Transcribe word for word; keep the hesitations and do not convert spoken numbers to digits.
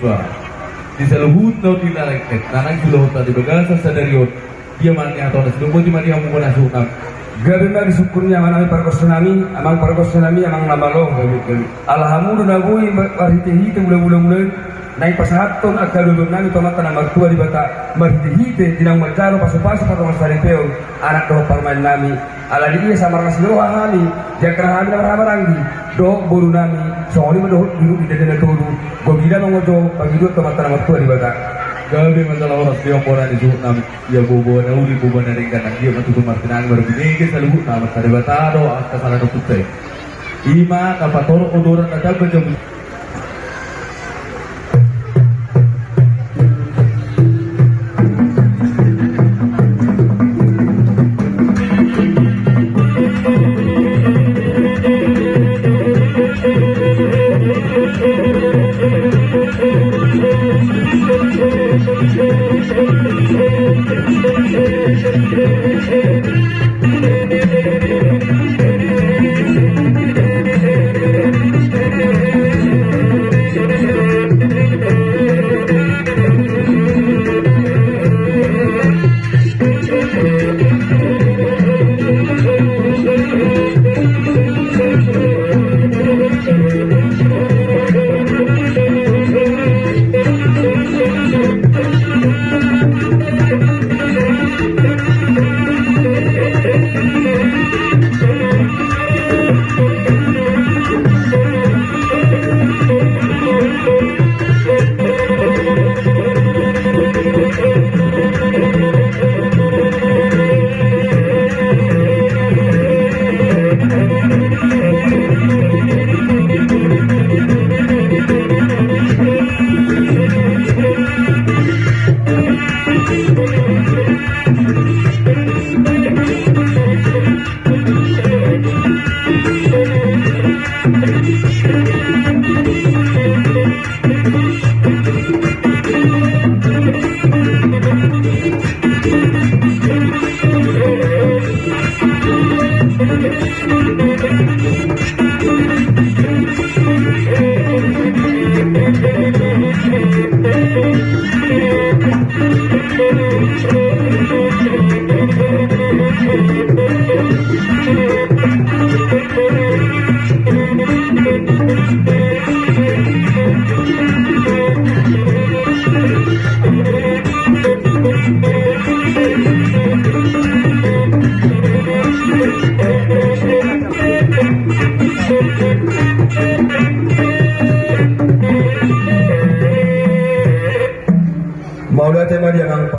Di saluhutna on di na lengket, na naeng diulahon hita di bagasan sadari on. Dia ma nian hata on, sidung boti ma di hamu bona suhutna. Gabe ma disungkun ni amang nami pargonsi nami, amang pargonsi nami, amang na malo, gabe, gabe. Ala hamu do na boi marhitehite mula-mula mula naeng pasahathon angka dodon nami tu Amanta na martua Debata, marhitehite di naung manjalo pasupasu pardongansaripeon anak dohot parumaen nami. Ala di ia samarlas ni roha hami, di angka hami na marhahamaranggi dohot boru nami, songon i ma dohot di rupi dede na tolu, gobila mangojo pangidoan tu Amanta na martua Debata. Gabe ma jala horas di on bona ni suhut nami. Ia boboa na uli, boboa na denggan, anggiat ma tutu martinangi marbinege saluhutna Amanta Debata do angka sala na punta i. I ma na patorop odoran na tamba jabu. Mauliate ma di amang.